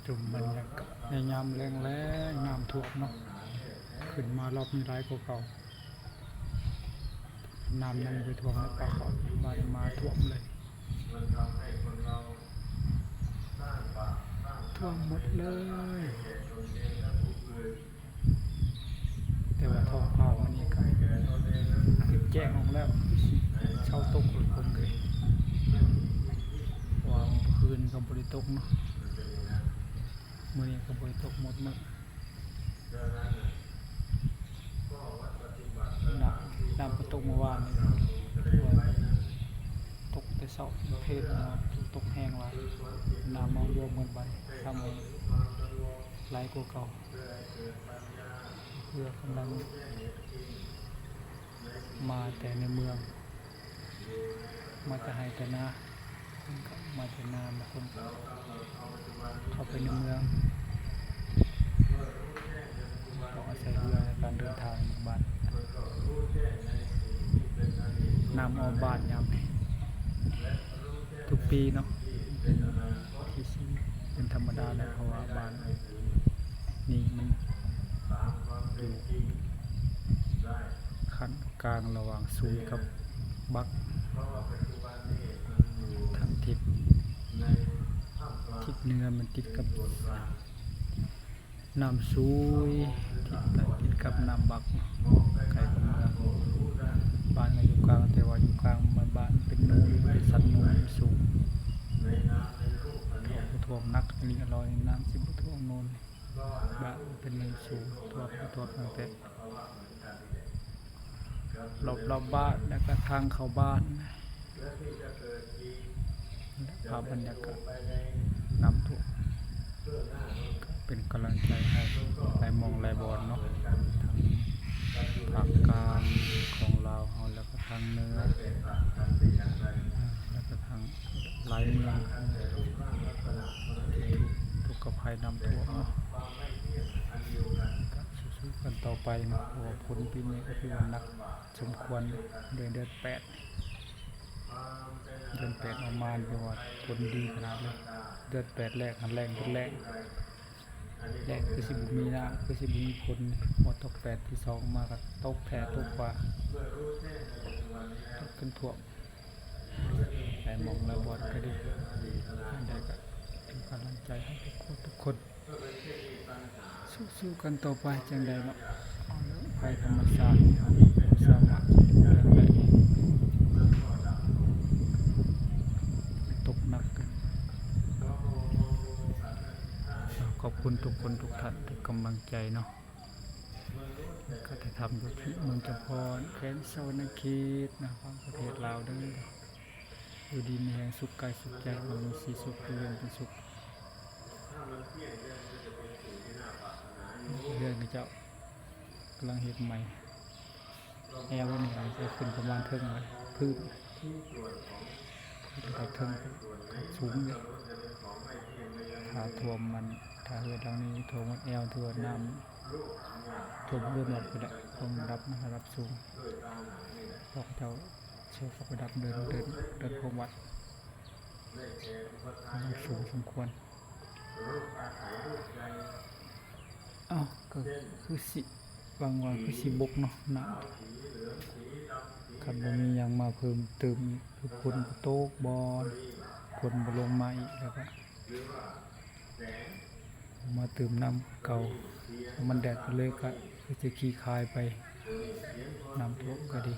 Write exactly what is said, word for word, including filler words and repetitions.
ชมบรรยากาศในยามแล้งๆ น้ำท่วมเนาะ ขึ้นมารอบนี้หลายกว่าเก่า น้ำยังไปท่วมในป่าเขา บาดมาท่วมเลย ท่วมหมดเลย แต่ว่าท้องฟ้ามื้อนี้ก็แจ้งออกแล้ว เช้าตกหรือคงเลย เพราะว่าเมื่อคืนก็บ่ได้ตกเนาะ มื้อนี้ก็บ่ได้ตกหมดมื้อ น้ำ น้ำก็ตกเมื่อวานนี้ ตกแต่เช้าเพลเนาะ ตกแฮงหลาย น้ำมารวมกันบัดนี้ ทำให้หลายกว่าเก่า เพื่อกำลังมาแต่ในเมือง มาแต่ไฮ่แต่นา คนก็มาแต่นา บางคนก็เข้าไปในเมือง ต้องอาศัยเรือในการเดินทางบ้าน น้ำอ้อมบ้านยามนี้ ทุกปีเนาะ เป็นที่ เป็นธรรมดาแหละ เพราะว่าบ้านนี้มันอยู่ขั้นกลางระหว่างซุยกับบัก ทางทิศ ทิศเหนือมันติดกับ น้ำซุย ทิศใต้ติดกับน้ำบักเนาะ ไกลกับเมือง บ้านก็อยู่กลาง แต่ว่าอยู่กลางมันบ้านเป็นเนิน เป็นสันเนินสูง ท่วมหนักอีหลี น้ำสิบ่ท่วมโน่น บ้านเป็นเนินสูง ท่วม ท่วมตั้งแต่ รอบๆ บ้าน แล้วก็ทางเข้าบ้าน ภาพบรรยากาศน้ำท่วม ก็เป็นกำลังใจให้หลายหม่องหลายบ่อนเนาะ ทั้งภาคกลางของลาวเฮา แล้วก็ทางเหนือ แล้วก็ทางหลายเมืองที่ถูกภัยน้ำท่วมเนาะ ก็สู้ๆ กันต่อไปเนาะ เพราะว่าฝนปีนี้ก็ถือว่าหนักสมควร เดือน เดือนแปด เดือนแปดออกมาถือว่าฝนดีขนาดเลย เดือนแปดแรกหั้นแล้งเป็นแล้ง แล้งคือสิบ่มีน้ำ คือสิบ่มีฝน พอตกแปดที่สองมาก็ตกแท้ตกว่า ตกจนท่วม หลายหม่องหลายบ่อนก็ดี อันใดก็เป็นกำลังใจให้ทุกคนทุกคน สู้ๆ กันต่อไป จั่งใดเนาะ เอาเรื่องภัยธรรมชาติ สามารถเรื่องใดตกหนักกัน ขอบคุณทุกคนทุกท่านทุกกำลังใจเนาะ ก็ถ่ายทำอยู่ที่เมืองจำพร แขวงสะหวันนะเขตนะ ของประเทศลาวเด้อ อยู่ดีมีแฮง สุขกายสุขใจ ความมีสีสุข อยู่เย็นเป็นสุข เฮือนเขาเจ้ากำลังเฮ็ดใหม่ แอวนี่จะขึ้นประมาณเทิงเลย พื้น พื้นระดับเทิง สูงเลย ถ้าท่วมมัน ถ้าเฮือนหลังนี้ท่วมมัน แอวถือว่าน้ำท่วมเฮือนหมดไปแล้ว ท่วมระดับมันระดับสูง พวกเจ้า เชื่อเขาไปดับเดิน เดิน เดินพรมวัด มันสูงสมควร เอ้า ก็คือสิ บางวันคือสิบกเนาะ น้ำ คันบ่มีหยังมาเพิ่มเติมอีก คือฝนบ่ตกบ่ ฝนบ่ลงมาอีก แล้วก็ มาเติมน้ำเก่า มันแดดไปเลยก็คือจะขี้คายไป น้ำท่วมก็ดี